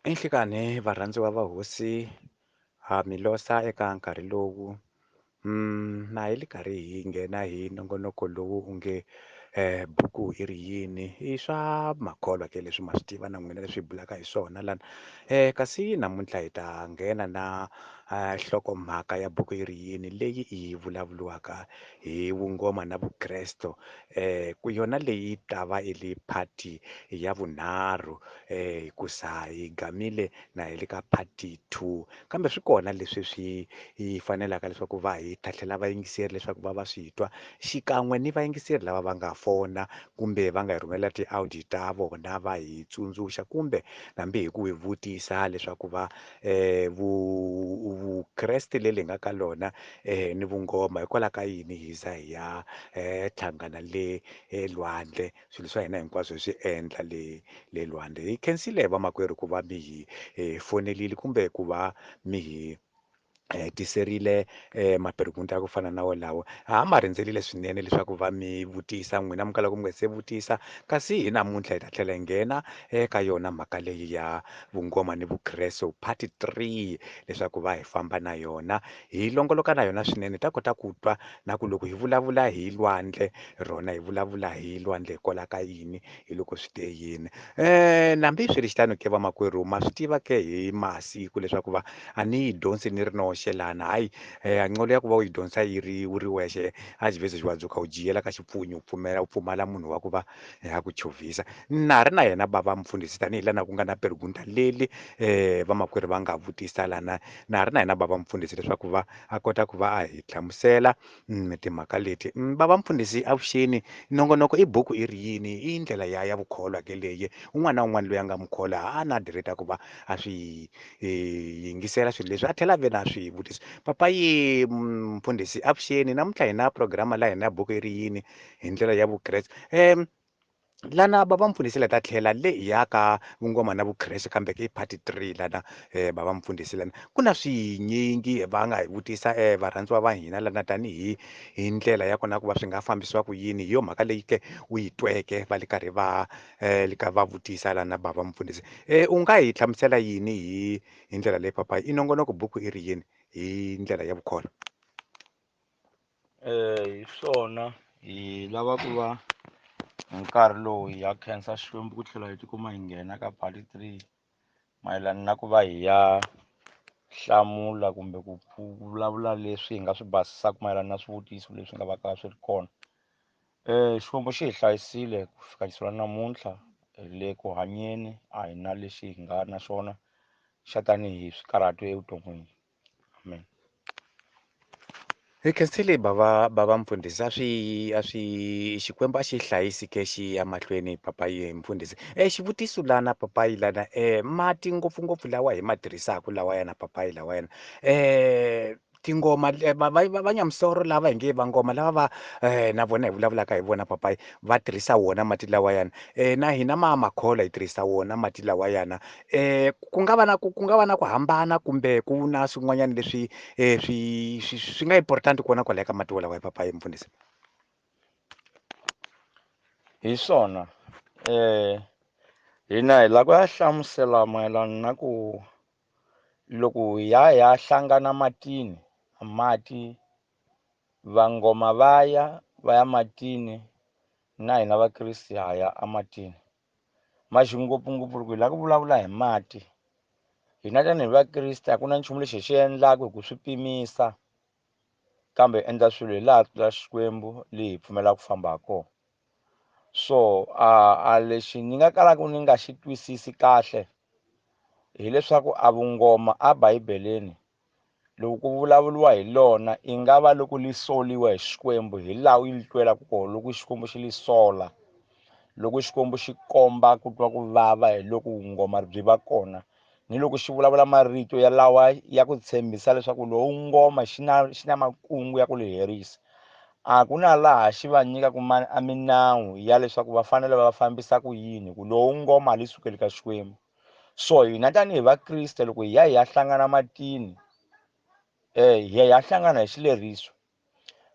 I nhlikani varhandziwa va hosi ha mi losa eka nkarhi lowu na hi ri karhi hi nghena hi nongonoko lowu u nge buku i ri yini i swa makholwa ke leswi ma swi tiva na n'wina leswi hi bulaka hi swona lana kasi namuntlha hi ta nghena na nhlokomhaka ya buku yi ri yini leyi yi vulavuriwaka hi vungoma na vukreste ku yona leyi ta va i ri part ya vunharhu hikusa hi gamile na hi le ka part 2 kambe swi kona leswi swi hi fanelaka leswaku va hi tlhatlhela vayingiseri leswaku va va swi twa xikan'we ni vayingiseri lava va nga fona kumbe va nga hi rhumela ti-audio ta vona va hi tsundzuxa kumbe hambi hi ku hi vutisa leswaku va vukreste leri hi nga ka lona ni vungoma hikwalaho ka yini hi za hi ya hlangana le elwandle swilo swa hina hinkwaswo hi swi endla le le lwandle hi khensile vamakwerhu ku va mi hi fonerile kumbe ku va mi hi tiserile mapergunta ya ku fana na wolawo ha ma rindzerile swinene leswaku va mi vutisa n'wina mi kalaka mi nga se vutisa kasi hi namuntlha hi ta tlhela hi nghena eka yona mhaka leyi ya vungoma ni vukreste part 3 leswaku va hi famba na yona hi longoloka na yona swinene hi ta kota ku twa na ku loko hi vulavula hi lwandle rona hi vulavula hi lwandle hikwalaho ka yini hi loko swi te yini nambi swi ri xitano ke vamakwerhu ma swi tiva ke hi masiku leswaku va a ni yi dyondzi ni ri noxe lana hayi nqolo ya ku va u yi dyondzisa yi ri u ri wexe a xivheze xi wa dzuka u jiyela ka xipfunyu u pfumela u pfumala munhu wa ku va a ku chovhisa na ha ri na yena bava mufundhisi tanihi lana ku nga na pergunta leli vamakwerhu va nga vutisa lana na ha ri na yena bava mufundhisi leswaku va a kota ku va a hi hlamusela timhaka leti bava mufundhisi avuxeni nongonoko i buku i ri yini i ndlela ya ya vukholwa ke leyi un'wana na un'wana loyi a nga mukholwa a na direct ku va a swi yingisela swilo leswi a tlhela a ve na swivutiso papayi mfundhisi avuxeni namuntlha hi na programa la hina buku i ri yini hi ndlela ya vukreste lana bava mfundhisi la ta tlhela le hi ya ka vungoma na vukreste kambe ke part 3 lana bava mfundhisi lana ku na swinyingi va nga hi vutisa varhandziwa va hina lana tanihi hi ndlela ya kona ku va swi nga fambisiwa ku yini hi yo mhaka leyi ke u yi tweke va le karhi va le ka va vutisa lana bava mfundhisi u nga hi hlamusela yini hi hi ndlela leyi papayi i nongonoko buku i ri yini hi ndlela ya vukholwa. Hi swona hi lava ku va hi nkarhi lowu hi ya khensa Xikwembu ku tlhela hi tikuma hi nghena ka part 3 mayelana na ku va hi ya hlamula kumbe ku vulavula leswi hi nga swi basisaka mayelana na swivutiso leswi nga va ka swi ri kona. Xikwembu xi hi hlayisile ku fika siku ra namuntlha hi le ku hanyeni a hi na lexi hi nga na xona xa tanihi swikarhato evuton'wini. Amen. Hi khensile bava bava mfundhisi a swi a swi Xikwembu a xi hlayisi ke xi ya mahlweni papayi mfundhisi xivutiso lana papayi lana mati ngopfungopfu lawa hi ma tirhisaka lawayana papayi lawayana tingoma va va va nyamusoro lava hi nge vangoma lava va na vona hi vulavulaka hi vona papayi va tirhisa wona mati lawayana na hina ma makholwa hi tirhisa wona mati lawayana ku nga va na ku nga va na ku hambana kumbe ku na swin'wanyana leswi swi swi swi nga important kona kwalaya ka mati walawa ya papayi mfundhisi. Hi swona hina hi lava ku ya hlamusela mayelana na ku loko hi ya hi ya hlangana matini mati vangoma va ya va ya matini na hina vakreste ha ya ematini maxi ngopfungopfu loko hi lava ku vulavula hi mati hina tanihi vakreste a ku na nchumu lexi hi xi endlaka hi ku swi pimisa kambe hi endla swilo hi laha la Xikwembu leyi hi pfumelaka ku famba ha kona so a lexi ni nga kalaka ni nga xi twisisi kahle hileswaku a vungoma a bibeleni loko ku vulavuriwa hi lona i nga va loko li soliwa hi Xikwembu hi laha u yi twelaka kona loko Xikwembu xi li sola loko Xikwembu xi komba ku twa ku vava hi loko vungoma byi va kona ni loko xi vulavula marito ya lawa ya ku tshembisa leswaku lowu ngoma xi na xi na makungu ya ku li herisa a ku na laha xi va nyikaka a minawu ya leswaku va fanele va fambisa ku yini ku lowu ngoma a li sukeli ka Xikwembu so hina tanihi vakriste loko hi ya hi ya hlangana matini hi ya hi ya hlangana hi xileriso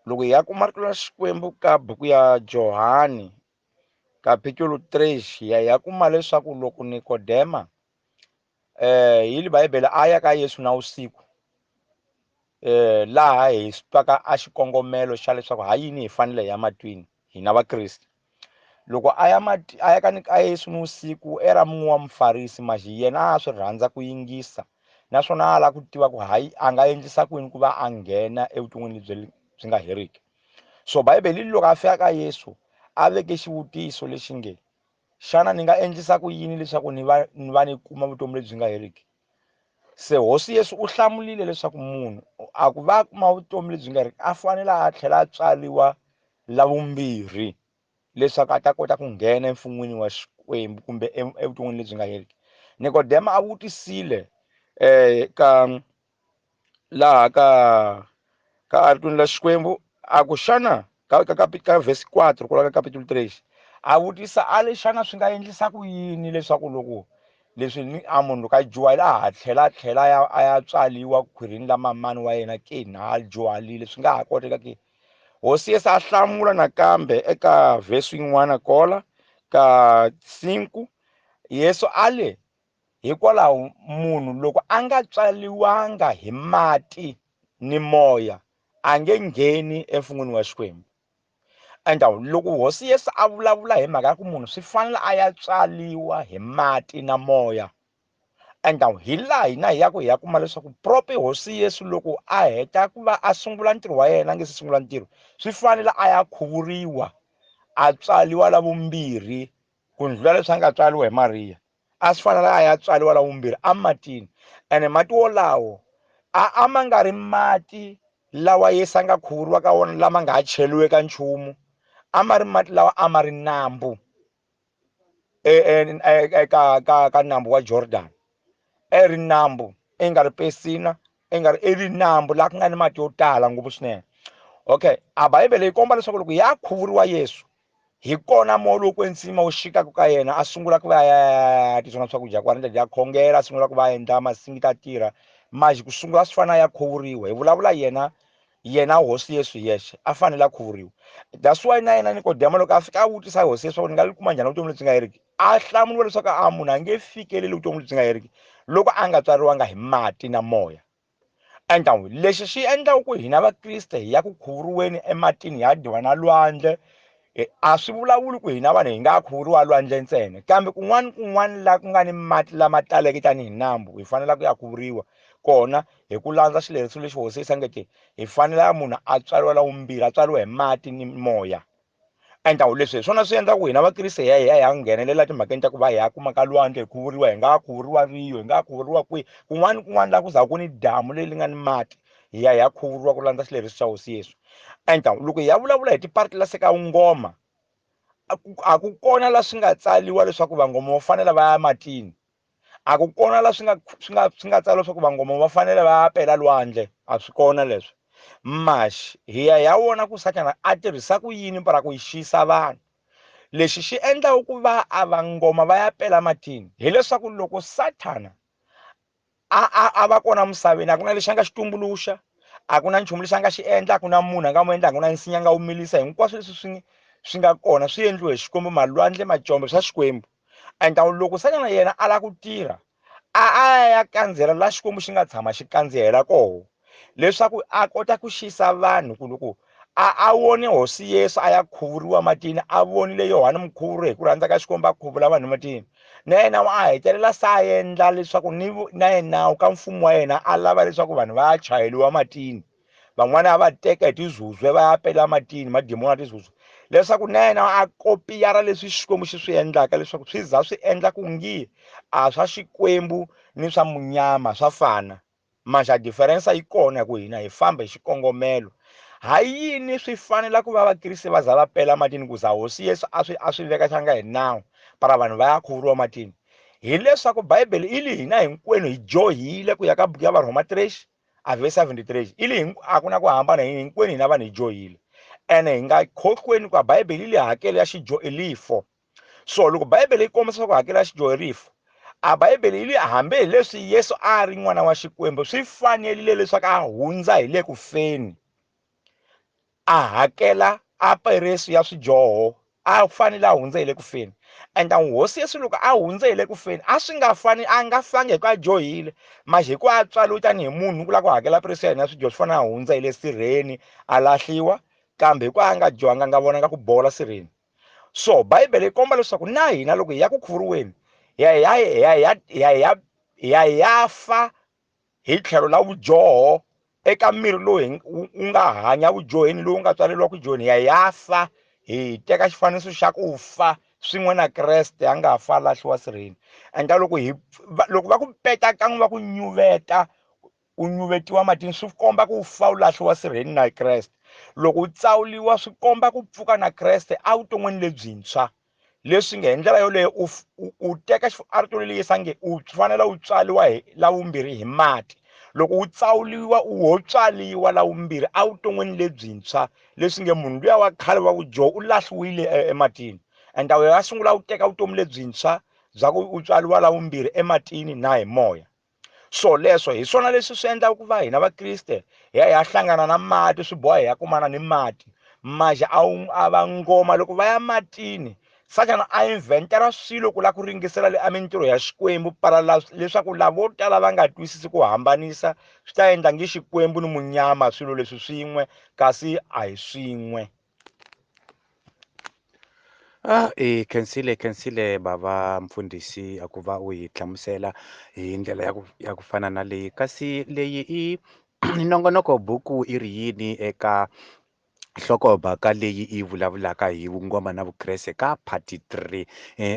loko hi ya kuma rito ra Xikwembu ka buku ya Johani capítulo 3 hi ya hi ya kuma leswaku loko Nikodema Yi li Bibele a ya ka Yesu na vusiku laha hi swi twaka a xikongomelo xa leswaku ha yini hi fanele hi ya matini hina Vakreste. Loko a ya mati a ya ka ka Yesu ni vusiku era mun'we wa Mufarisi maxi yena a swi rhandza ku yingisa naswona a lava ku tiva ku hayi a nga endlisa ku yini ku va a nghena evuton'wini lebyi byi nga heriki. So Bibele loko a fika ka Yesu a veke xivutiso lexi nge xana ni nga endlisa ku yini leswaku ni va ni va ni kuma vutomi lebyi nga heriki? Se Hosi Yesu u hlamulile leswaku munhu a ku va a kuma vutomi lebyi nga heriki a fanele a tlhela a tswariwa la vumbirhi leswaku a ta kota ku nghena emfun'wini wa Xikwembu kumbe evuton'wini lebyi nga heriki. Nikodema a vutisile ka laha ka aritweni la Xikwembu a ku xana ka verse 4 kwala ka capitule 3 a vutisa a le xana swi nga endlisa ku yini leswaku loko leswi ni a munhu loko a dyuharile a ha tlhela a ya tswaliwa khwirini la mamani wa yena ke na a dyuharile swi nga ha koteka ke? Hosi Yesu a hlamula nakambe eka verse yin'wana kola ka 5 Yesu a le hikwalaho munhu loko a nga tswaliwanga hi mati ni moya a nge ngheni emfun'wini wa Xikwembu. And loko Hosi Yesu a vulavula hi mhaka ya ku munhu swi fanele a ya tswaliwa hi mati na moya, and hi laha hina hi ya ku hi ya kuma leswaku proper Hosi Yesu loko a heta ku va a sungula ntirho wa yena a nge se sungula ntirho swi fanele a ya khuvuriwa a tswaliwa la vumbirhi ku ndlula leswi a nga tswaliwa hi Mariya. A swi fanele a ya tswaliwa la vumbirhi ematini, ene mati wolawo a ma nga ri mati lawa Yesu a nga khuvuriwa ka wona lama nga ha cheliwe ka nchumu, a ma ri mati lawa a ma ri nambu ka nambu wa Jordan. E ri nambu i nga ri pesina i nga ri i ri nambu laha ku nga ni mati yo tala ngopfu swinene. Okay, a Bibele yi komba leswaku loko ya khuvuriwa Yesu hi kona moya lowu kwetsima wu xikaka ka yena a sungula ku va ya titsona swakudya kwa ri ya khongela a sungula ku va endla masingita a tirha maxi ku sungula swi fana ya khuvuriwa. Hi vulavula yena Hosi Yesu hi yexe a fanele a khuvuriwa. That's why na yena Nikodema loko a fika a vutisa Hosi Yesu ni nga li kuma njhani vutomi lebyi nga heriki, a hlamuriwa leswaku a munhu a nge fikeleli vutomi lebyi nga heriki loko a nga tswariwanga hi mati na moya. And lexi xi endlaka ku hina Vakriste hi ya ku khuvuriweni ematini ya diwa na lwandle a swi vulavuli ku hina vanhu hi nga khuvuriwa lwandle ntsena, kambe kun'wana kun'wana laha ku nga ni mati lama taleke tanihi nambu hi fanele ku ya khuvuriwa kona hi ku landza xileriso lexi Hosi Yesu a nge te hi fanele munhu a tswariwa la vumbirhi a tswariwa hi mati ni moya. And leswi hi swona swi endlaka ku hina Vakriste hi ya hi ya hi ya nghenelela timhakeni ta ku va hi ya kuma ka lwandle hi khuvuriwa, hi nga khuvuriwa Rio, hi nga khuvuriwa kwihi kun'wana kun'wana laha ku za ku ni damu leri nga ni mati hi ya hi ya khuvuriwa ku landza xileriso xa Hosi Yesu. And loko hi ya vulavula hi tiparti la se ka vungoma a ku kona la swi nga tsaliwa leswaku vangoma va fanele va ya matini, a ku kona la swi nga tsaliwa leswaku vangoma va fanele va ya pela lwandle, a swi kona leswo. Maxi hi ya hi ya vona ku Sathana a tirhisa ku yini para ku xisa vanhu. Lexi xi endlaka ku va a vangoma va ya pela matini hileswaku loko Sathana a va kona misaveni a ku na lexi a nga xi tumbuluxa, a ku na nchumu lexi a nga xi endla, a ku na munhu a nga n'wi endla, a ku na nsinya a nga wu milisa, hinkwaswo leswi swi nga kona swi endliwe hi Xikwembu, malwandle macombe swa Xikwembu. And loko Sathana yena a lava ku tirha a ya kandziyela laha Xikwembu xi nga tshama xi kandziyela koho leswaku a kota ku xisa vanhu ku loko a vone Hosi Yesu a ya khuvuriwa matini, a vonile Yohane Mukhuvuri hi ku rhandza ka Xikwembu a khuvula vanhu matini, na yena a hetelela se a endla leswaku ni na yena ka mfumo wa yena a lava leswaku vanhu va ya chayeliwa matini, van'wana a va teka hi tizuzwe va ya pela matini madimoni ya tizuzwe leswaku na yena a kopiyara leswi Xikwembu xi swi endlaka leswaku swi za swi endla ku ngi a swa Xikwembu ni swa munyama swa fana. Manje a difference yi kona ku hina hi famba hi xikongomelo. Ha yini swi fanela ku va Vakriste va za va pela matini ku za Hosi Yesu a swi veka xanga hi nawu para vanhu va ya khuvuriwa matini? Hileswaku Bibele yi li hina hinkwenu hi dyohile ku ya ka buku ya Varhoma 3 a verse 73 yi li a ku na ku hambana hinkwenu hina vanhu hi dyohile. Ene hi nga khohlweni ku Bibele yi li hakelo ya xidyoho i lifo. So loko Bibele yi kombisa ku hakelo ya xidyoho i rifu, a Bibele yi li hambi hi leswi Yesu a ri n'wana wa Xikwembu swi fanerile leswaku a hundza hi le ku feni a hakela a peresu ya swidyoho A fanele a hundze hi le ku feni. And hosi Yesu loko a hundze hi le ku feni a swi nga fani, a nga fangi hi ku a dyohile, mara hi ku a tswariwe tanihi munhu ku lava ku hakela purasi ya hina ya swidyoho, swi fanele a hundza hi le sirheni a lahliwa, kambe hi ku a nga dyohanga nga vonanga ku bola sirheni. So Bibele yi komba leswaku na hina loko hi ya ku khuvuriweni hi ya hi ya hi ya hi ya hi ya hi ya fa hi tlhelo la vudyoho eka miri lowu hi wu nga hanya vudyoheni, lowu nga tswaleriwa ku dyoheni, hi ya hi ya fa, hi teka xifaniso xa ku fa swin'we na Kreste a nga fa lahliwa sirheni. Endla loko hi loko va ku peta kan'we va ku nyuveta, u nyuvetiwa matini, swi komba ku fa u lahliwa sirheni na Kreste. Loko u tsawuriwa swi komba ku pfuka na Kreste evuton'wini lebyintshwa, leswi nge hi ndlela yoleyo u u teka a rito leri yisa nge u fanele u tswariwa hi la vumbirhi hi mati. Loko u tsawuriwa u ho tswariwa la vumbirhi evuton'wini lebyintshwa, leswi nge munhu luya wa khale wa vudyoho u lahliwile ematini, and u ya sungula u teka vutomi lebyintshwa bya ku u tswariwa la vumbirhi ematini na hi moya. So leswo hi swona leswi swi endlaka ku va hina Vakriste hi ya hi ya hlangana na mati, swi boha hi ya kumana ni mati. Maja a a vangoma loko va ya matini, Sathana a inventela swilo ku lava ku ringisela le a mintirho ya Xikwembu parala leswaku lavo tala va nga twisisi ku hambanisa, swi ta endla nge Xikwembu ni munyama swilo leswi swin'we, kasi a hi swin'we. Ah, i khensile khensile bava mfundhisi a ku va u hi hlamusela hi ndlela ya ku fana na leyi, kasi leyi i nongonoko buku i ri yini eka nhlokomhaka leyi i vulavulaka hi vungoma na Vukreste ka part 3.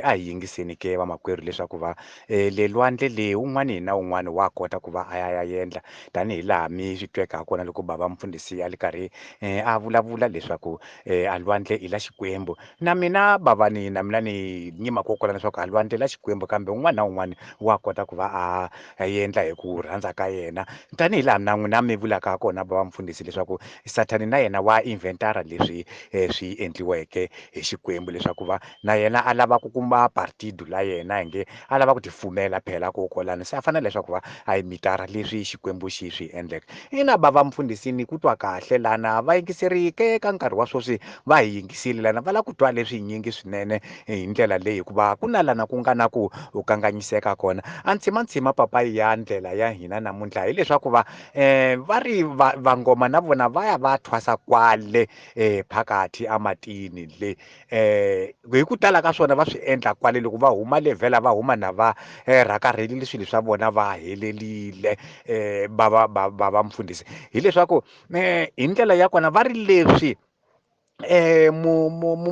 A hi yingiseni ke vamakwerhu leswaku va le lwandle le un'wani na un'wani wa kota ku va a ya ya endla tanihi laha mi swi tweke ha kona loko bava mfundhisi a ri karhi a vulavula leswaku a lwandle i la Xikwembu. Na mina bavani, na mina ni nyima kokwala leswaku a lwandle la Xikwembu, kambe un'wana na un'wana wa kota ku va a endla hi ku rhandza ka yena, tanihi laha na n'wina mi vulaka ha kona bava mfundhisi leswaku Sathani na yena wa inventara leswi swi endliweke hi Xikwembu, leswaku va na yena a lava ku kuma partido la yena, hi nge a lava ku tifumela phela kokwalano, se a fanele leswaku va a imitara leswi Xikwembu xi swi endleke. Ina bava mfundhisi, ni ku twa kahle lana vayingiseri ke ka nkarhi wa sweswi va hi yingisile lana, va lava ku twa leswi nyingi swinene hi ndlela leyi, hikuva ku na lana ku nga na ku u kanganyiseka kona. A ntshimantsima papayi ya ndlela ya hina namuntlha hileswaku va va ri vangoma na vona va ya va thwasa kwale phakathi amatini le, hi ku tala ka swona va swi endla kwale, loko va huma le vhela va huma na va rhakarhelile swilo swa vona, va helelile. Bava bava mfundhisi, hileswaku hi ndlela ya kona va ri leswi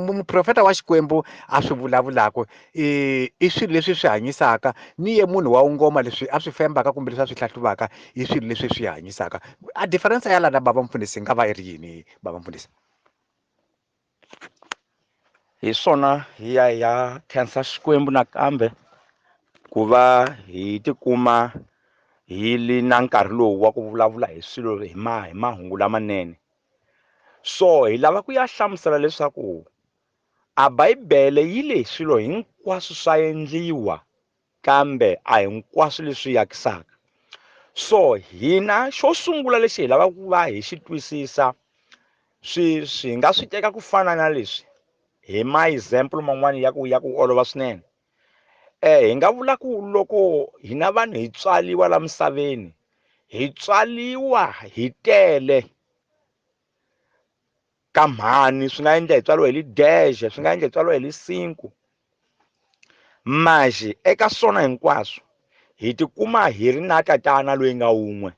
muprofeta wa Xikwembu a swi vulavulaka i swilo leswi swi hanyisaka, ni ye munhu wa ngoma leswi a swi fembaka kumbe leswi a swi hlahluvaka i swilo leswi swi hanyisaka. A difference ya lana bava mfundhisi nga va i ri yini, bava mfundhisi? Hi swona hi ya hi ya khensa Xikwembu nakambe ku va hi tikuma hi li na nkarhi lowu wa ku vulavula hi swilo hi ma hi mahungu lamanene. So hi lava ku ya hlamusela leswaku a Bibele yi le swilo hinkwaswo swa endliwa, kambe a hinkwaswo leswi yakisaka. So hina xo sungula lexi hi lavaka ku va hi xi twisisa, swi swi nga swi teka ku fana na leswi hi ma example man'wani ya ku olova swinene. Hi nga vula ku loko hina vanhu hi tswaliwa la misaveni, hi tswaliwa hi tele ka mhani, swi nga endla hi tswaliwa hi lidexe, swi nga endla hi tswaliwa hi lisinku, maxi eka swona hinkwaswo hi tikuma hi ri na tatana loyi nga wun'we.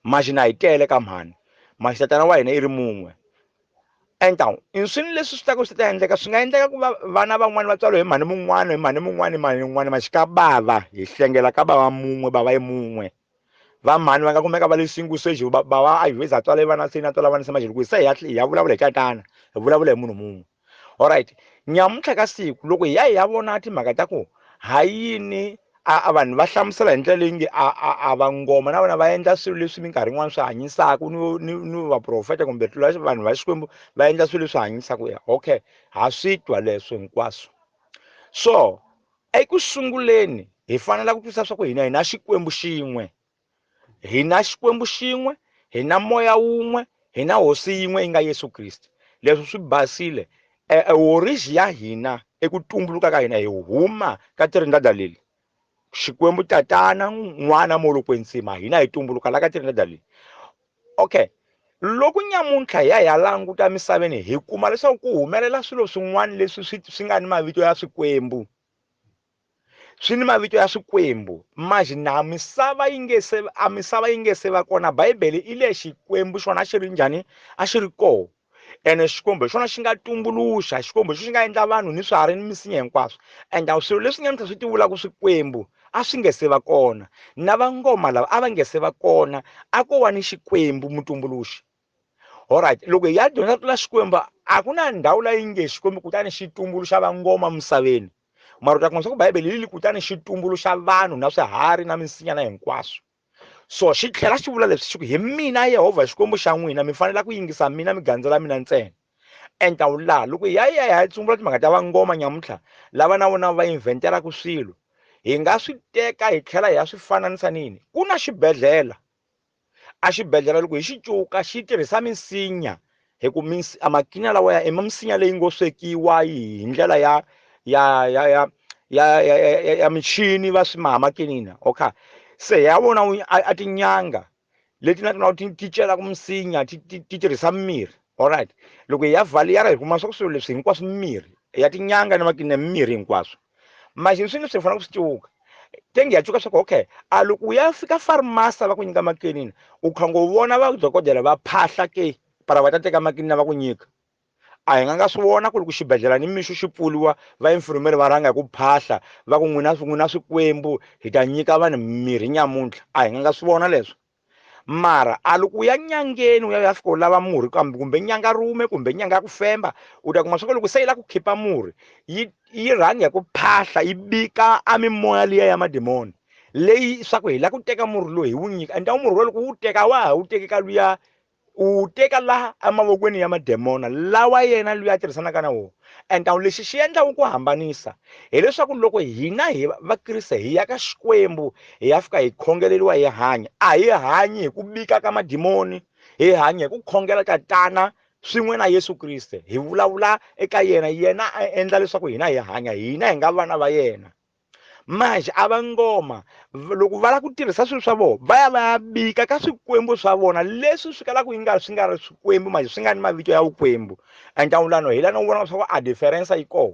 Maxi na hi tele ka mhani, maxi tatana wa hina i ri mun'we. Enta i swini leswi swi taka swi ta endleka, swi nga endleka ku va vana van'wani va tswariwa hi mhani mun'wana, hi mhani mun'wana, hi mhani mun'wana, maxi ka bava hi hlengela ka bava mun'we, bava yi mun'we. Va mhani va nga kumeka va le single stage, bava a hi za tswala vana se na tswala vana se, maxi loko se hi ya hi ya vulavula hi tatana, hi vulavula hi munhu mun'we. Alright, nyamuntlha ka siku loko hi ya hi ya vona timhaka ta ku ha yini a vanhu va hlamusela hi ndlela leyi nge a vangoma na vona va endla swilo leswi minkarhi yin'wani swi hanyisaka, ni vaprofeta kumbe tlula vanhu va Xikwembu va endla swilo leswi hanyisaka ya, okay, ha swi twa leswo hinkwaswo. So eku sunguleni hi fanele ku twisisa swa ku hina hi na Xikwembu xin'we, hi na Xikwembu xin'we, hi na moya wun'we, hi na hosi yin'we yi nga Yesu Kriste. Leswi swi basile. Origin ya hina eku tumbuluka ka hina hi huma ka Trinidad leli. Xikwembu tatana n'wana molokwensima hina hi tumbuluka la ka Trinidad leli. Okay, loko nyamuntlha hi ya hi ya languta misaveni hi kuma leswaku ku humelela swilo swin'wana leswi swi nga ni mavito ya swikwembu. Swi ni mavito ya swikwembu manje na misava yi nge se a misava yi nge se va kona. Bibele i le Xikwembu xona xi ri njhani? A xi ri kona. Ene Xikwembu hi xona xi nga tumbuluxa, Xikwembu hi xona xi nga endla vanhu ni swiharhi ni misinya hinkwaswo. Ende swilo leswi nyamuntlha swi ti vulaka swikwembu a swi nge se va kona. Na vangoma lava a va nge se va kona, a ko va ni Xikwembu mutumbuluxi. Alright, loko hi ya dyondza ku tlula Xikwembu a ku na ndhawu leyi nge Xikwembu kutani xi tumbuluxa vangoma misaveni. Mara u ta kuma swa ku Bibele yi li kutani xi tumbuluxa vanhu na swiharhi na misinya na hinkwaswo. So xi tlhela xi vula leswi xi ku hi mina Yehovha Xikwembu xa n'wina, mi fanele ku yingisa mina mi gandzela mina ntsena. Enta laha loko hi ya hi ya hi ya tsumbula timhaka ta vangoma nyamuntlha lava na vona va inventeraka swilo, hi nga swi teka hi tlhela hi ya swi fananisa ni yini? Ku na xibedhlele. A xibedhlele loko hi xi cuka xi tirhisa misinya hi ku a makina lawa ya i misinya leyi ngo swekiwa hi ndlela ya ya ya ya ya ya ya ya michini va swi maha makinina. Okay, se ya vona a tinyanga leti na tona ti celaka misinya ti tirhisa mirhi. Alright, loko hi ya vhaliyara hi kuma swa ku swilo leswi hinkwaswo mirhi ya tinyanga na makina mirhi hinkwaswo. Manje swi leswi hi faneleke ku swi cuka tenge ya cuka swa ku okay, a loko u ya fika pharmacy va ku nyika makinina u kha ngo vona va dokodela va phahla ke para va ta teka makinina va ku nyika. A hi nga nga swi vona ku loko xibedhlele ni mixo xi pfuriwa va infirmary va rhanga hi ku phahla va ku n'wina swikwembu hi ta nyika vanhu mirhi nyamuntlha. A hi nga nga swi vona leswo. Mara a loko u ya nyangeni u ya ya fika u lava murhi kambe kumbe nyanga rume kumbe nyanga ya ku femba, u ta kuma swa ku loko se yi lava ku khipa murhi yi rhanga hi ku phahla yi bika a mimoya liya ya mademoni leyi swa ku hi lava ku teka murhi lowu hi wu nyika. Ende murhi lowu loko u wu teka wa ha wu teki ka luya, u teka laha emavokweni ya mademona lawa yena luya a tirhisanaka na wona. Ende lexi xi endlaka ku hambanisa hileswaku loko hina hi Vakriste hi ya ka Xikwembu hi ya fika hi khongeleriwa hi hanya, a hi hanyi hi ku bika ka madimoni, hi hanya hi ku khongela Tatana swin'we na Yesu Kriste, hi vulavula eka yena, yena a endla leswaku hina hi hanya, hina hi nga vana va yena. Manje a vangoma loko va lava ku tirhisa swilo swa vona va ya va ya bika ka swikwembu swa vona leswi swi kalaka yi nga swi nga ri swikwembu manje swi nga ni mavito ya vukwembu. Entawulano hi lana u vona leswaku a difference yi kona.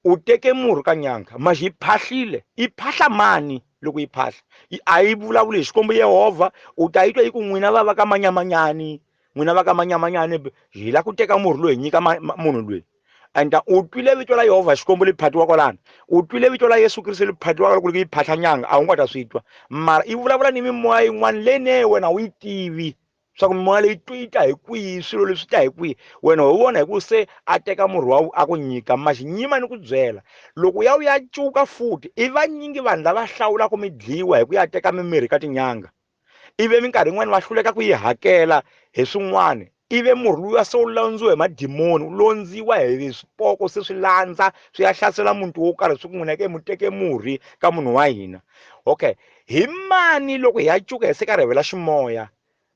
U teke murhi ka nyanga manje yi phahlile, yi phahla mani loko yi phahla? A yi vulavuli hi Xikwembu Yehovha, u ta yi twa yi ku n'wina va va ka manyamanyani, n'wina va ka manyamanyani hi lava ku teka murhi loyi hi nyika munhu loyi. Enta u twile vito la Yehovha Xikwembu li phatiwa kwalano, u twile vito la Yesu Kriste li phatiwa loko yi phahla nyanga, a wu nga ta swi twa. Mara i vulavula ni mimoya yin'wana leyi ne wena u yi tivi swa ku mimoya leyi yi ta hi kwihi, swilo leswi ta hi kwihi, wena ho vona hi ku se a teka murhi wa a ku nyika. Manje nyima ni ku byela, loko u ya cuka futhi i vanyingi vanhu lava hlawulaka midliwa hi ku ya teka mimirhi ka tinyanga, ivi minkarhi yin'wani va hluleka ku yi hakela hi swin'wana, ivi murhi luya se wu londziwa hi madimoni, wu londziwa hi swipoko se swi landza swi ya hlasela muti wo karhi swi ku n'wina ke mu teke murhi ka munhu wa hina. Okay, hi mani loko hi ya cuka hi se ka rivela ximoya,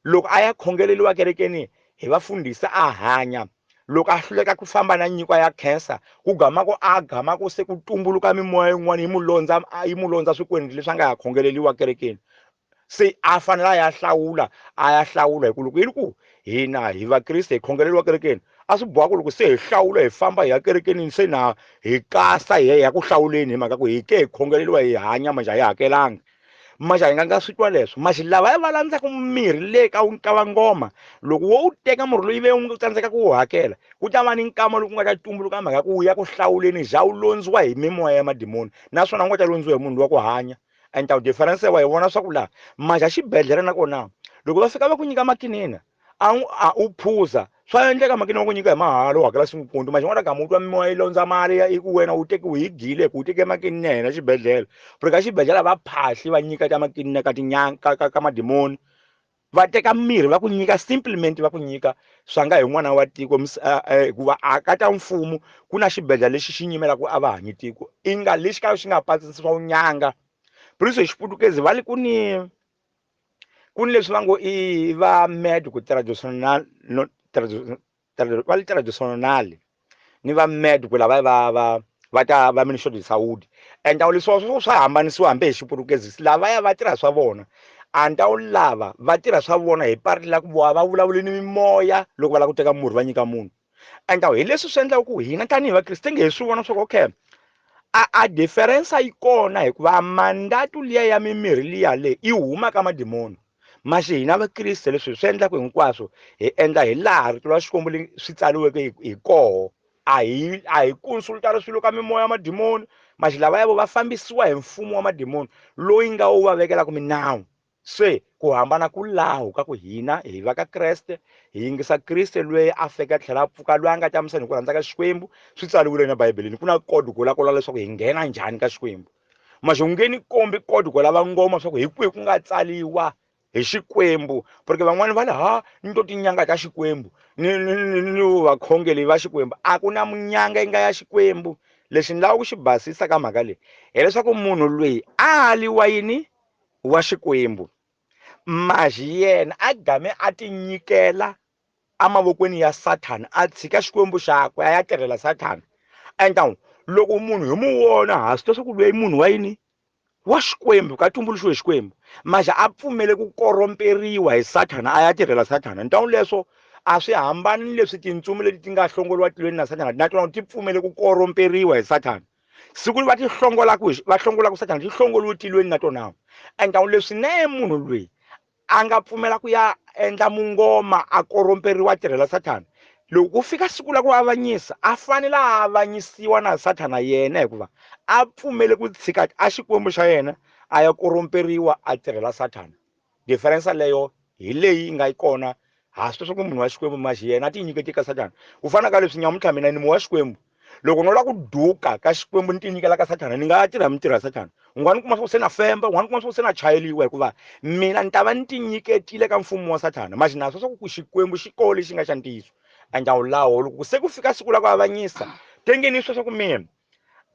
loko a ya khongeleriwa kerekeni hi vafundhisi a hanya, loko a hluleka ku famba na nyiko ya cancer, ku gama ku a gama ku se ku tumbuluka mimoya yin'wana yi mu londza, yi mu londza swikweleti leswi a nga ya khongeleriwa kerekeni, se a fanele a ya hlawula, a ya hlawula hi ku loko yi ri ku hina hi Vakriste hi khongeleriwa kerekeni, a swi boha ku loko se hi hlawula hi famba hi ya kerekeni se na hi kasa hi ya hi ya ku hlawuleni hi mhaka ku hi ke hi khongeleriwa hi hanya manje a hi hakelanga. Manje hi nga nga swi twa leswo. Manje lava va landzaka mirhi le ka vangoma, loko wo wu teka murhi loyi ve u tsandzeka ku wu hakela, ku ta va ni nkama lowu ku nga ta tumbuluka mhaka ku ya ku hlawuleni za wu londziwa hi mimoya ya madimoni, naswona wu nga ta londziwa hi munhu wa ku hanya. Enta difference wa hi vona swa ku laha manje a xibedhlele nakona loko va fika va ku nyika makinina a u phuza, swa endleka makinina va ku nyika hi mahala u hakela swinkundu, manje u nga ta gama u twa mimoya yi londza mali ya i ku wena u teki u hi gile ku u teke makinina ya hina xibedhlele. Ku ka xibedhlele va phahli va nyika ta makinina ka tinyanga ka madimoni, va teka mirhi va ku nyika simplement va ku nyika swa nga hi n'wana wa tiko hikuva a ka ta mfumo ku na xibedhlele lexi xi nyimelaka a va hanyi tiko i nga lexi ka xi nga pasisi swa nyanga. Por isso hi xiputukezi va li ku ni leswi va ngo i va medico traditional, no, va li traditional ni va med ku lava va ta va Ministry of Saudi. And leswi swa hambanisiwa hambi hi Xiputukezi, lavaya va tirha swa vona, a lava va tirha swa vona hi parti la ku va vulavuli ni mimoya loko va lava ku teka murhi va nyika munhu. And hi leswi swi endlaka ku hina tanihi Vakreste nge hi swi vona swa ku okay, a difference yi kona hikuva mandatu liya ya mimirhi liya le yi huma ka madimoni. Maxi hina Vakriste leswi swi endlaka hinkwaswo hi endla hi laha rito ra Xikwembu swi tsariweke hi koho. A hi consulta swilo ka mimoya ya madimoni. Maxi lavaya vo va fambisiwa hi mfumo wa madimoni loyi nga wu va vekelaka minawu. Se ku hambana ku laho ka ku hina hi va ka Kreste, hi yingisa Kriste loyi a feke a tlhela a pfuka, loyi a nga ta misaveni hi ku rhandza ka Xikwembu. Swi tsariwile na Bibeleni, ku na code ku la ku leswaku hi nghena njhani ka Xikwembu. Maxi u nge ni kombi code ku lava ngoma swa ku hi kwihi ku nga tsariwa hi Xikwembu, porque van'wani va le ha ni to tinyanga ta Xikwembu ni vakhongeli va Xikwembu. A ku na munyanga yi nga ya Xikwembu. Lexi ni lava ku xi basisa ka mhaka leyi hileswaku munhu loyi a aliwa yini wa Xikwembu, maxi yena a game a tinyikela emavokweni ya Sathana, a tshika Xikwembu xakwe a ya tirhela Sathana. And loko munhu hi mu vona ha swi tiva swa ku loyi munhu wa yini wa Xikwembu, ka tumbuluxiwe Xikwembu, maxi a pfumele ku koromperiwa hi Sathana a ya tirhela Sathana. Ntawu leswo a swi hambani ni leswi tintsumi leti ti nga hlongoriwa tilweni na Sathana na tona ti pfumele ku koromperiwa hi Sathana. Siku va ti hlongolaka va hlongolaka Sathana ti hlongoliwe tilweni na tona. And leswi na munhu loyi a nga pfumela ku ya endla mungoma a koromperiwa a tirhela Sathana, loko ku fika siku la ku avanyisa a fanele a avanyisiwa na Sathana yena, hikuva a pfumele ku tshika a Xikwembu xa yena a ya koromperiwa a tirhela Sathana. Difference leyo hi leyi nga yi kona. Ha swi swa ku munhu wa Xikwembu maxi yena a ti nyiketi ka Sathana. Ku fana ka leswi nyamuntlha mina ni mu wa Xikwembu, loko no lava ku duka ka Xikwembu ni ti nyikela ka Sathana, ni nga tirha mintirho ya Sathana. U nga ni kuma swa ku se na femba, u nga ni kuma swa ku se na chayeliwa, hikuva mina ni ta va ni ti nyiketile ka mfumo wa Sathana. Maxi na swa ku Xikwembu xi kona lexi nga xa ntiyiso. And lawo loko se ku fika siku la ku avanyisa, tengeni swa ku mina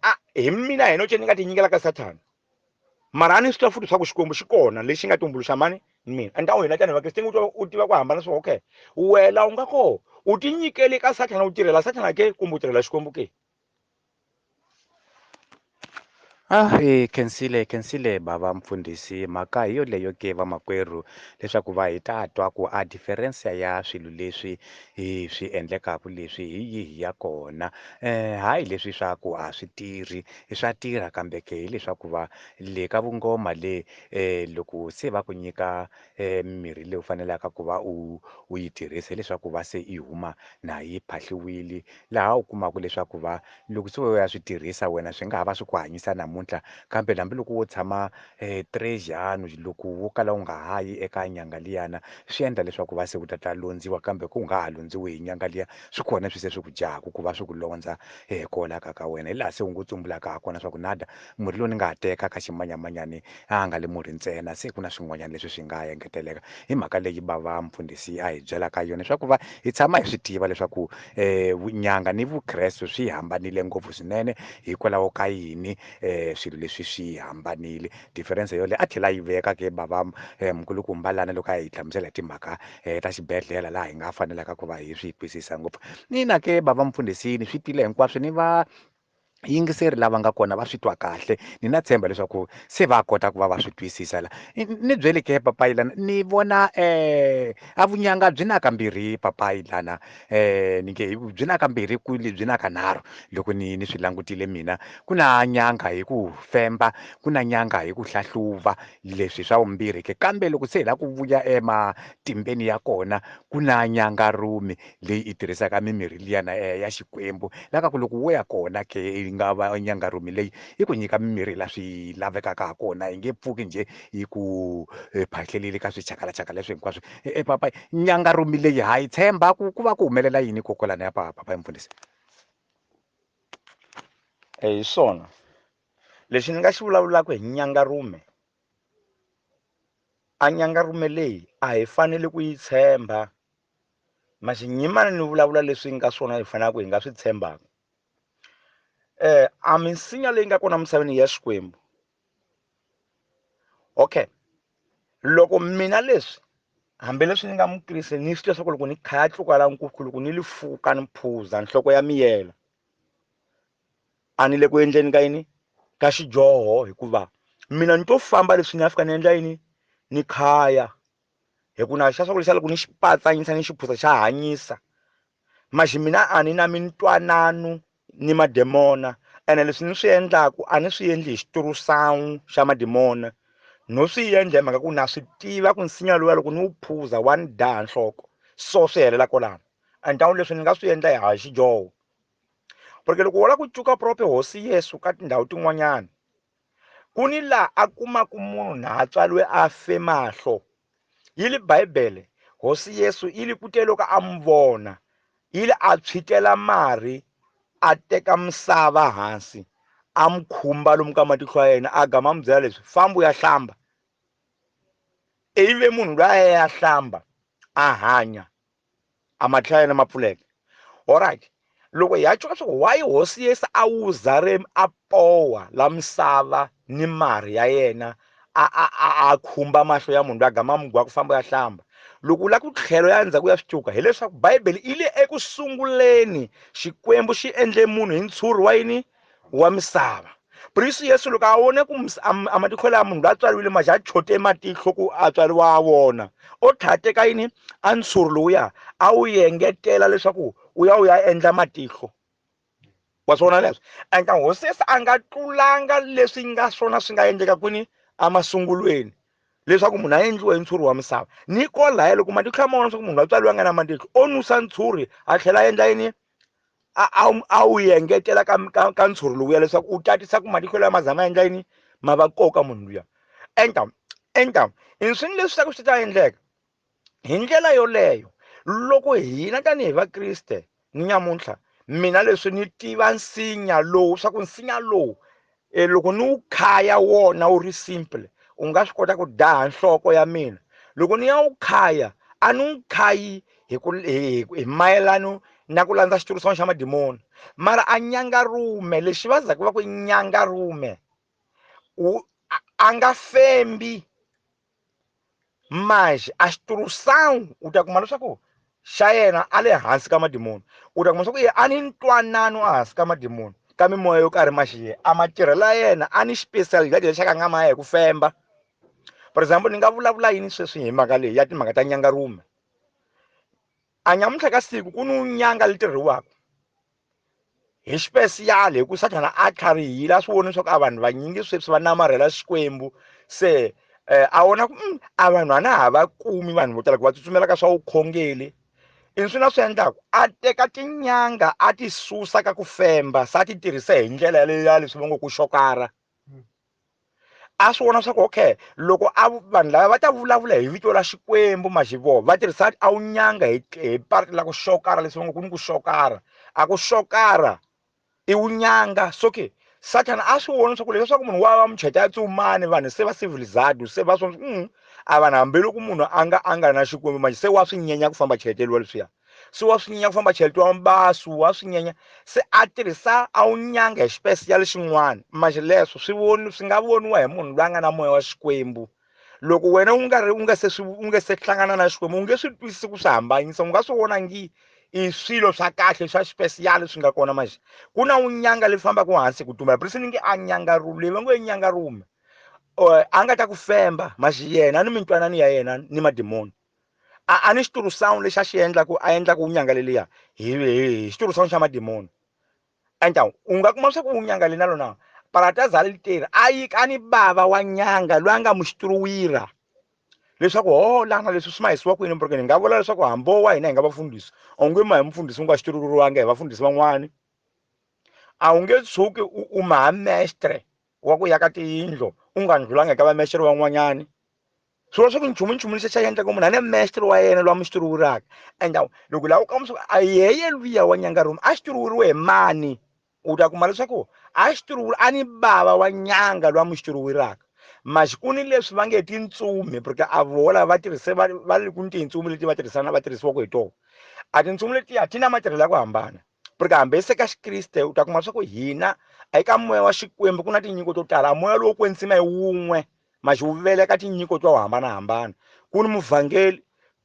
a hi mina hina ni nga ti nyikela ka Sathana, mara a ni swi tiva futhi swa ku Xikwembu xi kona lexi nga tumbuluxa mani mina. And hina tanihi Vakreste u tiva ku hambana swa okay, wena u nga koho u ti nyikele ka Sathana, u tirhela Sathana ke kumbe u tirhela Xikwembu ke? Hi khensile bava mfundhisi. Mhaka hi yoleyo ke vamakwerhu, leswaku va hi ta twa ku a difference ya swilo leswi hi swi endlekaka leswi hi yihi ya kona. Hayi leswi swa ku a swi tirhi, swa tirha, kambe ke hileswaku va le ka vungoma le loko se va ku nyika mirhi leyi u fanelaka ku va u yi tirhisa, hileswaku va se i huma na yi phahliwile, laha u kumaka leswaku va loko se u ya swi tirhisa wena swi nga ha va swi ku hanyisa namuntlha, kambe hambiloko wo tshama trejano loko wo kala u nga ha yi eka nyanga liyana, swi endla leswaku va se u ta londziwa, kambe ku nga ha londziwi hi nyanga liya, swi kona swi se swi ku dyaku ku va swi ku londza kola ka wena. Hi laha se u ngo tsumbulaka ha kona swa ku nada murhi lowu ni nga ha teka ka ximanyamanyani a nga le murhi ntsena, se ku na swin'wanyana leswi swi nga engeteleka. Hi mhaka leyi bava mfundhisi a hi byelaka yona leswaku va hi tshama hi swi tiva leswaku nyanga ni Vukreste swi hambanile ngopfu swinene. Hikwalaho ka yini swilo leswi swi hambanile? Difference yoleyo a tlhela yi veka ke bava mukulukumba lana loko a hi hlamusela hi timhaka ta xibedhlele, laha hi nga fanelaka ku va hi swi twisisa ngopfu. Nina ke bava mfundhisi ni swi twile hinkwaswo, ni va yingiseri lava nga kona va swi twa kahle, ni na tshemba leswaku se va kota ku va va swi twisisa la. Ni byeli ke papayi lana, ni vona a vunyanga byi na kambirhi papayi lana, ni nge byi na kambirhi ku byi na kanharhu. Loko ni swi langutile mina, ku na nyanga hi ku femba, ku na nyanga hi ku hlahluva, leswi swa vumbirhi ke. Kambe loko se hi lava ku vuya ematimbeni ya kona, ku na nyanga rumi leyi i tirhisaka mimirhi liyana ya Xikwembu, la ka ku loko wo ya kona ke yi nga va nyanga rumi leyi yi ku nyika mimirhi la swi lavekaka ha kona, yi nge pfuki njhe yi ku phahlelile ka swichakalachaka leswi hinkwaswo. Papa, nyanga rumi leyi ha yi tshemba ku va ku humelela yini kokolana ya papa mfundhisi? Hi swona lexi ni nga xi vulavulaka hi nyangarume. A nyangarume leyi a hi fanele ku yi tshemba, maxinyimana ni vulavula leswi nga swona hi fanelaka hi nga swi tshembaka. A minsinya leyi nga kona misaveni ya Xikwembu. Okay, loko mina leswi hambileswi ni nga mukriste ni swi tiva leswaku loko ni khaya tluka la nkukhu loko ni li fuka ni phuza nhloko ya miyela. A ni le ku endleni ka yini ka xidyoho hikuva mina ni to famba leswi ni ya fika ni endla yini ni khaya hi ku na xa swa ku lexiya loko ni xi patsanyisa ni xi phuza xa hanyisa maxi mina a ni na mintwanano ni mademona ene leswi ni swi endlaku a ni swi endli hi xitirhusangu xa mademona no swi endla hi mhaka ku na swi tiva ku nsinya luya loko ni wu phuza wa ni daha nhloko so swi helela kwalano and tawuni leswi ni nga swi endla hi xidyoho porque loko wo lava ku cuka prope hosi Yesu ka tindhawu tin'wanyana ku ni laha a kumaku munhu na a tswariwe a fe mahlo yi li bibele hosi Yesu yi li kute loko a mu vona yi li a tshwitela marhi a teka misava hansi a mu khumba lomu ka matihlo ya yena a gama a mu byela leswi famba u ya hlamba ivi munhu loyi a ya hlamba a hanya a matihlo ya yena ma pfuleka alright loko hi ya twa swa why hosi Yesu a wuza a powa la misava ni marhi ya yena a khumba mahlo ya munhu loyi a gama mugwa ku famba ya hlamba loko u lava ku tlhelo ya ndzhaku ya swi cuka hileswaku bibele yi le eku sunguleni Xikwembu xi endle munhu hi ntshuri wa yini wa misava Prisu Yesu loko a vone ku a matihlo ya munhu loyi a tswariwile maxi a chote matihlo ku a tswariwa a vona o tlhela teka yini a ntshuri lowuya a wu yengetela leswaku u ya u ya endla matihlo wa swona leswo ende hosi Yesu a nga tlulanga leswi nga swona swi nga endleka kwini emasungulweni leswaku munhu a endliwe hi ntshuri wa misava ni kwalaya loko matihlo ya ma vona leswaku munhu a tswariwa nga na matihlo o nusa ntshuri a tlhela a endla yini a wu yengetela ka ntshuri lowuya leswaku u tatisa ku matihlo lawa ma za ma endla yini ma va koka munhu luya enta i swini leswi swa ku swi ta endleka hi ndlela yoleyo loko hina tanihi vakriste ni nyamuntlha mina leswi ni tiva nsinya lowu swa ku nsinya lowu loko ni wu khaya wona wu ri simple u nga swi kota ku daha nhloko ya mina loko ni ya wu khaya a ni wu khayi hi ku hi mayelano na ku landza xitirhisano xa madimoni mara a nyangarume lexi va zaka va ku nyangarume a nga fembi manje a xitirhisano u ta kuma leswaku xa yena a le hansi ka madimoni u ta kuma leswaku ye a ni ntwanano ehansi ka madimoni ka mimoya yo karhi maxiye a matirhelo ya yena a ni xipesiyali lexi xa ka nga maya hi ku femba for example ni nga vulavula yini sweswi hi mhaka leyi ya timhaka ta nyangarume a nyamuntlha ka siku ku ni nyanga li tirhiwaka hi xipesiyali hi ku sathana a tlharihile a swi voni leswaku a vanhu vanyingi sweswi va namarhela Xikwembu se a vona ku a vanhu a na ha va kumi vanhu vo tala ku va tsutsumela ka swa vukhongeri i swi na swi endlaku a teka tinyanga a ti susa ka ku femba se a ti tirhisa hi ndlela yaleyo ya leswi va ngo ku xokara a swi vona swa ku okay loko a vanhu lava va ta vulavula hi vito ra Xikwembu maxivo va tirhisa a wu nyanga hi part la ku xokara leswi va ngo ku ni ku xokara a ku xokara i wu nyanga so ke sathana a swi vona leswaku leswaku munhu wa va mucheta ya tsumani vanhu se va civilized se va swi a vanhu hambiloko munhu a nga na Xikwembu manje se wa swi nyenya ku famba cheleteliwa leswiya se wa swi nyenya ku famba cheletiwa mbasu wa swi nyenya se a tirhisa a wu nyanga hi xipesiyali xin'wana manje leswo swi voni swi nga voniwa hi munhu loyi a nga na moya wa Xikwembu loko wena u nga ri u nga se swi u nga se hlangana na Xikwembu u nge swi twisisi ku swi hambanyisa u nga swi vona ngi i swilo swa kahle swa xipesiyali swi nga kona manje ku na wu nyanga leyi fambaka hansi ku tumbela prisi ni nge a nyangarume leyi va ngo i nyangarume a nga ta ku femba maxi yena ni mintwanano ya yena ni madimoni a ni xitirhisano lexi a xi endlaku a endlaku nyanga leliya hi xitirhisano xa madimoni enta u nga kuma leswaku u nyanga leyi na lona parataza li tirha a yi ka ni bava wa nyanga loyi a nga mu xitirhuwira leswaku ho lana leswi swi mahisiwa kwini porque ni nga vula leswaku hambo wa hina hi nga vafundhisi a wu nge ma hi mufundhisi u nga xitirhuriwanga hi vafundhisi van'wani a wu nge tshuki u maha mestre wa ku yaka tiyindlu u nga ndlulanga eka vamestre van'wanyani swi vula swa ku nchumu lexi xa endlaka munhu a ni mestre wa yena loyi a mu xitirhuwiraka and loko laha u kamba swa a yeye luya wa nyangarume a xitirhuwiriwe hi mani u ta kuma leswaku a xitirhuwiri a ni bava wa nyanga loyi a mu xitirhuwiraka maxi ku ni leswi va nge tintsumi porque a vola va tirhise va le ku ni tintsumi leti va tirhisana va tirhisiwaka hi tona a tintsumi letiya ti na matirhelo ya ku hambana porque hambi se ka xikriste u ta kuma leswaku hina eka moya wa Xikwembu ku na tinyiko to tala moya lowo kwetsima hi wun'we maxi wu veleka tinyiko to hambanahambana ku ni muvhangeli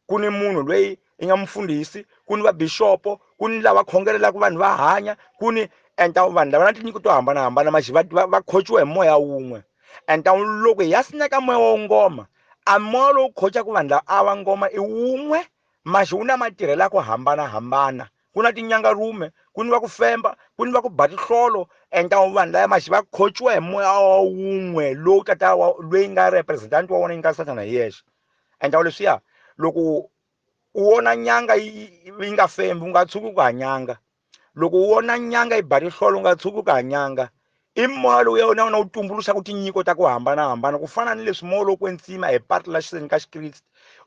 ku ni munhu loyi i nga mufundhisi ku ni vabixopo ku ni lava khongelelaka vanhu va hanya ku ni And vanhu lava na tinyiko to hambanahambana maxi va khotsiwa hi moya wun'we. And loko hi ya sineka moya wa ngoma, a moya lowu khotsaka vanhu lava a va ngoma i wun'we, maxi wu na matirhelo ya ku hambanahambana. Ku na tinyangarume, ku ni va ku femba, ku ni va ku ba tinhlolo. And vanhu lava maxi va khotsiwa hi moya wa wun'we lowu tata wa loyi nga representant wa wona yi nga Sathana hi yexe. And leswiya loko u vona nyanga yi nga fembi u nga tshuki ku hanyanga. Loko u vona nyanga yi ba tinhlolo u nga tshuki ku hanyanga. I moya lowu ya wona wu tumbuluxaka tinyiko ta ku hambanahambana, ku fana ni leswi moya lowo kwetsima hi part la xiseni ka Xikreste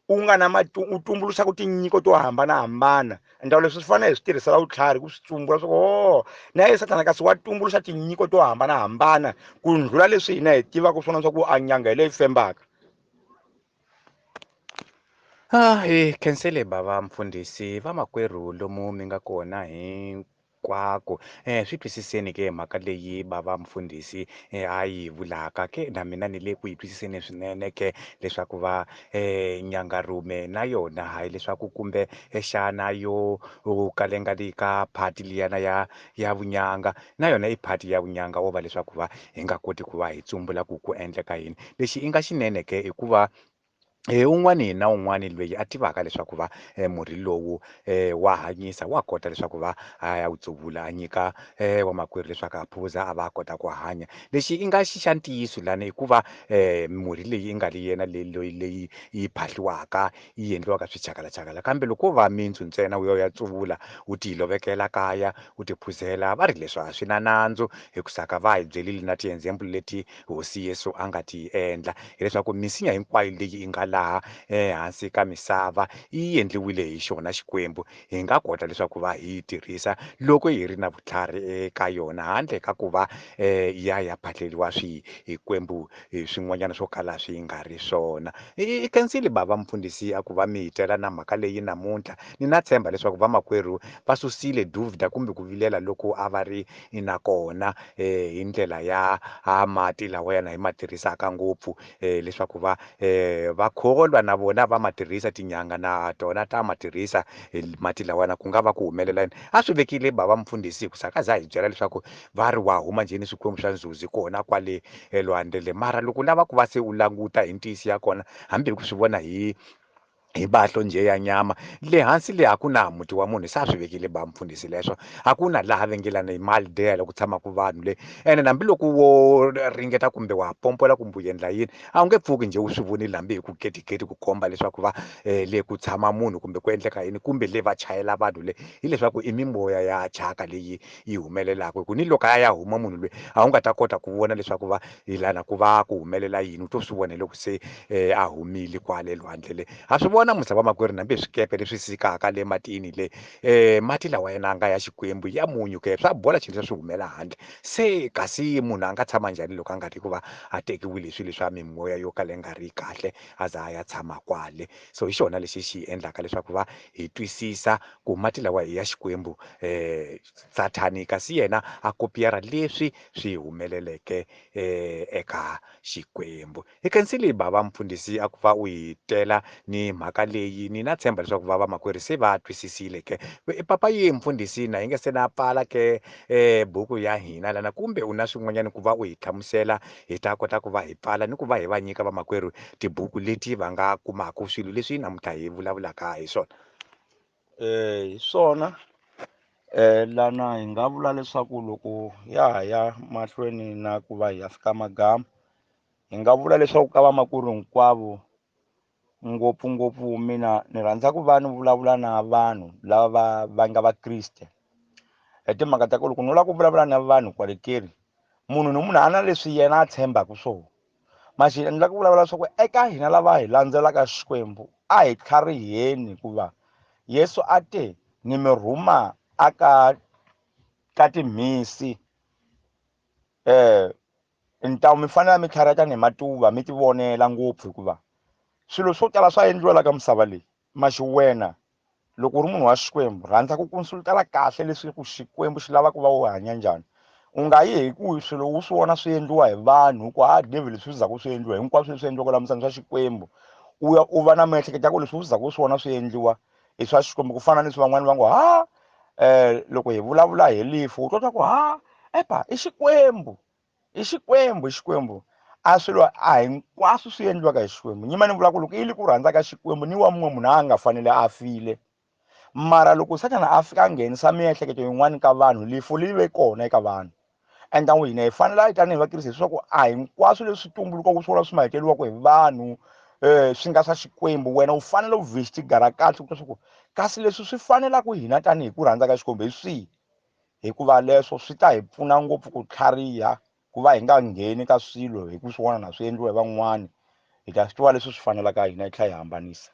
u nga na u tumbuluxaka tinyiko to hambanahambana. Ende leswi swi fanele hi swi tirhisela vutlhari ku swi tsumbula swa ku oh na yena Sathana kasi wa tumbuluxa tinyiko to hambanahambana ku ndlula leswi hina hi tivaka swona swa ku a nyanga hi leyi fembaka. Hi khensile bava mfundhisi, vamakwerhu lomu mi nga kona hinkwako. Swi twisiseni ke mhaka leyi bava mfundhisi a yi vulaka ke, na mina ni le ku yi twisiseni swinene ke, leswaku va nyangarume na yona hayi leswaku kumbe xana yo kalenga le ka phati liyana ya vunyanga, na yona i phati ya vunyanga, wo va leswaku va hi nga koti ku va hi tsumbula ku ku endleka yini. Lexi i nga xinene ke i ku va un'wani na un'wani loyi a tivaka leswaku va murhi lowu wa hanyisa, wa kota leswaku va a ya wu tsuvula a nyika wamakwerhu leswaku a phuza a va a kota ku hanya. Lexi i nga xi xa ntiyiso lani i ku va murhi leyi i nga ri yena leyi leyi yi phahliwaka yi endliwaka swichakalachakala, kambe loko ko va mintsu ntsena u ya u ya tsuvula u ti lovekela kaya u ti phuzela, va ri leswi a swi na nandzu, hikusa va hi byerile na ti-example leti hosi Yesu a nga ti endla, hileswaku misinya hinkwayo leyi yi nga laha ehansi ka misava yi endliwile hi xona Xikwembu, hi nga kota leswaku va hi yi tirhisa loko hi ri na vutlhari eka yona, handle ka ku va ya phahleriwa swikwembu swin'wanyana swo kala swi nga ri swona. I khensile bava mfundhisi a ku va mi hi tela na mhaka leyi namuntlha. Ni na tshemba leswaku vamakwerhu va susile duvda kumbe ku vilela loko a va ri na kona hi ndlela ya mati lawayana hi ma tirhisaka ngopfu, leswaku va va kholwa na vona va ma tirhisa, tinyanga na tona ta ma tirhisa mati lawayana, ku nga va ku humelela yini. A swi vekile bava mfundhisi hikusa ka za hi byela leswaku va ri wa huma njhani swikwembu swa nzuzi kona kwale elwandle le, mara loko u lava ku va se u languta hi ntiyiso ya kona, hambi hi ku swi vona hi mahlo njhe ya nyama, le hansi le a ku na muti wa munhu, se a swi vekile ba mfundhisi leswo, a ku na laha vengelani hi mali deya loko tshamaka vanhu le. Ene hambi loko wo ringeta kumbe wa pompola kumbe u endla yini, a wu nge pfuki njhe u swi vonile hambi hi ku getigeti ku komba leswaku va le ku tshama munhu kumbe ku endleka yini, kumbe le va chayela vanhu le, hileswaku i mimoya ya thyaka leyi yi humelelaka. Hi ku ni loko a ya huma munhu loyi a wu nga ta kota ku vona leswaku va hi lana ku va ku humelela yini, u to swi vona hi loko se a humile kwale lwandle le. Ha swi vona musa vamakwerhu, hambi hi swikepe leswi sikaka le matini le, mati lawa yena a nga ya Xikwembu ya munyu ke, swa bola xilo swi humela handle. Se kasi munhu a nga tshama njhani loko a nga ri ku va a tekiwile hi swilo swa mimoya yo kala yi nga ri kahle, a za a ya tshama kwale. So hi xona lexi xi endlaka leswaku va hi twisisa ku mati lawa hi ya Xikwembu, Sathani kasi yena a kopiyara leswi swi humeleleke eka Xikwembu. Hi khensile bava mfundhisi a ku va u hi tela ni mhaka leyi, ni na tshemba leswaku va vamakwerhu se va twisisile ke. Papa yi mfundhisi na hi nge se na pfala ke buku ya hina lana, kumbe u na swin'wanyana ku va u hi hlamusela, hi ta kota ku va hi pfala ni ku va hi va nyika vamakwerhu tibuku leti va nga kumaka swilo leswi namuntlha hi vulavulaka hi swona. Hi swona lana hi nga vula leswaku loko ya ha ya mahlweni na ku va hi ya fika magama, hi nga vula leswaku ka vamakwerhu hinkwavo, ngopfungopfu mina ni rhandza ku va ni vulavula na vanhu lava va nga vakriste, hi timhaka ta ku loko ni lava ku vulavula na vanhu kwale keri, munhu ni munhu a na leswi yena a tshembaka swona. Maxi ni lava ku vulavula leswaku eka hina lava hi landzelaka Xikwembu a hi tlhariheni, hikuva Yesu a te ni mi rhuma aka ka timhisi, ntawu mi fanele mi tlhariha tanihi matuva, mi tivonela ngopfu, hikuva swilo swo tala swa endliwa la ka misava leyi. Maxi wena loko u ri munhu wa Xikwembu, rhandza ku konsultela kahle leswi ku Xikwembu xi lava ku va u hanya njhani. U nga yi hi ku swilo u swi vona swi endliwa hi vanhu, ku ha devil leswi swi zaku swi endliwa hinkwaswo leswi endliwaka la misaveni swa Xikwembu, u ya u va na miehleketo ya ku leswi u zaku swi vona swi endliwa i swa Xikwembu, ku fana ni leswi van'wani va ngo ha Loko hi vulavula hi lifu u twa ku ha epa i Xikwembu, i Xikwembu, i Xikwembu. A swilo a hinkwaswo swi endliwaka hi Xikwembu. Nyima ni vula ku loko i li ku rhandza ka Xikwembu ni wa mun'we munhu a nga fanele a file. Mara loko Sathana a fika a nghenisa miehleketo yin'wana ka vanhu, lifu li ve kona eka vanhu. And hina hi fanele tanihi vakriste leswaku a hinkwaswo leswi tumbulukaka swona swi maheteriwaka hi vanhu swi nga swa Xikwembu, wena u fanele u vestigara kahle ku leswaku kasi leswi swi fanelaka hina tanihi ku rhandza ka Xikwembu hi swihi, hikuva leswo swi ta hi pfuna ngopfu ku tlhariha ku va hi nga ngheni ka swilo hi ku swi vona na swi endliwa hi van'wani. Hi ta swi tiva leswi swi fanelaka hina hi tlhela hi hambanisa.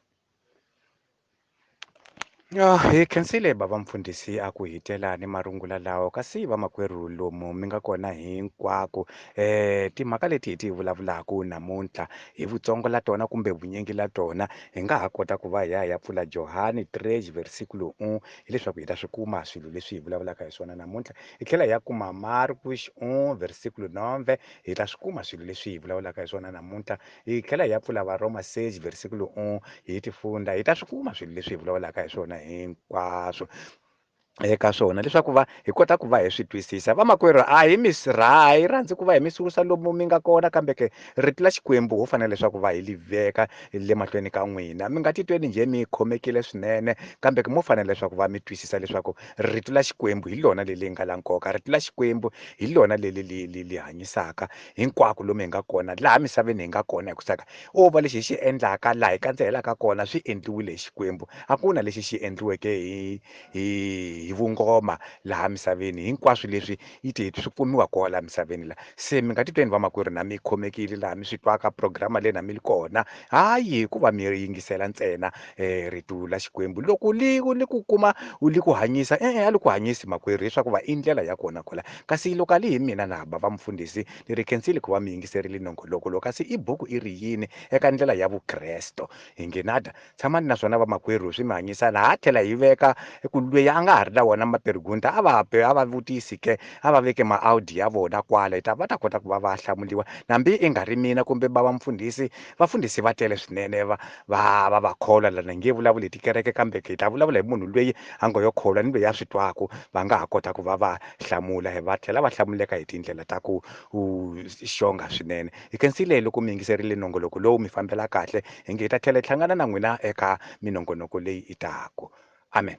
Hi khensile bava mfundhisi a ku hitela ni marungula lawa, kasi vamakwerhu lomu mi nga kona hinkwako timhaka leti hi ti vulavulaka namuntlha hi vutsongo la tona kumbe vunyingi la tona hi nga ha kota ku va hi ya hi ya pfula Johani 3 versikulo 1 hileswaku hi ta swi kuma swilo leswi hi vulavulaka hi swona namuntlha. Hi tlhela hi ya kuma Marcos 1 versikulo 9 hi ta swi kuma swilo leswi hi vulavulaka hi swona namuntlha. Hi tlhela hi ya pfula Varoma 6 versikulo 1 hi tifunda hi ta swi kuma swilo leswi hi vulavulaka hi swona hinkwaswo eka swona leswaku va hi kota ku va hi swi twisisa. Vamakwerhu a hi mi hi rhandzi ku va hi mi susa lomu mi nga kona, kambe ke rito la Xikwembu ho fanele leswaku va hi li veka le mahlweni ka n'wina. Mi nga titweni njhe mi khomekile swinene, kambe ke mo fanele leswaku va mi twisisa leswaku rito la Xikwembu hi lona leri nga la nkoka, rito la Xikwembu hi lona leri li li li hanyisaka hinkwako lomu hi nga kona laha misaveni hi nga kona. Hi ku saka o va lexi hi xi endlaka laha hi kandzehelaka kona swi endliwile hi Xikwembu, a ku na lexi xi endliweke hi hi vungoma laha misaveni. Hinkwaswo leswi yi ti swi kumiwa kona laha misaveni la. Se mi nga titweni vamakwerhu na mi khomekile laha mi swi twaka programa leyi na mi li kona, hayi hikuva mi yingisela ntsena rito la Xikwembu loko li li ku kuma li ku hanyisa e-e a li ku hanyisi makwerhu, leswaku va i ndlela ya kona kwala. Kasi loko a li hi mina na bava mfundhisi ni ri khensile ku va mi yingiserile nongoloko lowu, kasi i buku i ri yini eka ndlela ya Vukreste hi ngenada. Tshamani na swona vamakwerhu swi mi hanyisa. Laha tlhela hi veka ku lweyi a nga ha ri na wona maperigunda a va a va vutisi ke a va veke ma-audi ya vona kwala, hi ta va ta kota ku va va hlamuriwa. Hambi i nga ri mina kumbe bava mfundhisi, vafundhisi va tele swinene va va va va kholwa lana nge vulavuli hi tikereke, kambe hi ta vulavula hi munhu loyi a ngo yo kholwa ni loyi a swi twaku, va nga ha kota ku va va hlamula, va tlhela va hlamuleka hi tindlela ta ku xonga swinene. Hi khensile loko mi yingiserile nongoloko lowu mi fambela kahle, hi nge hi ta tlhela hi hlangana na n'wina eka minongonoko leyi i taku. Amen.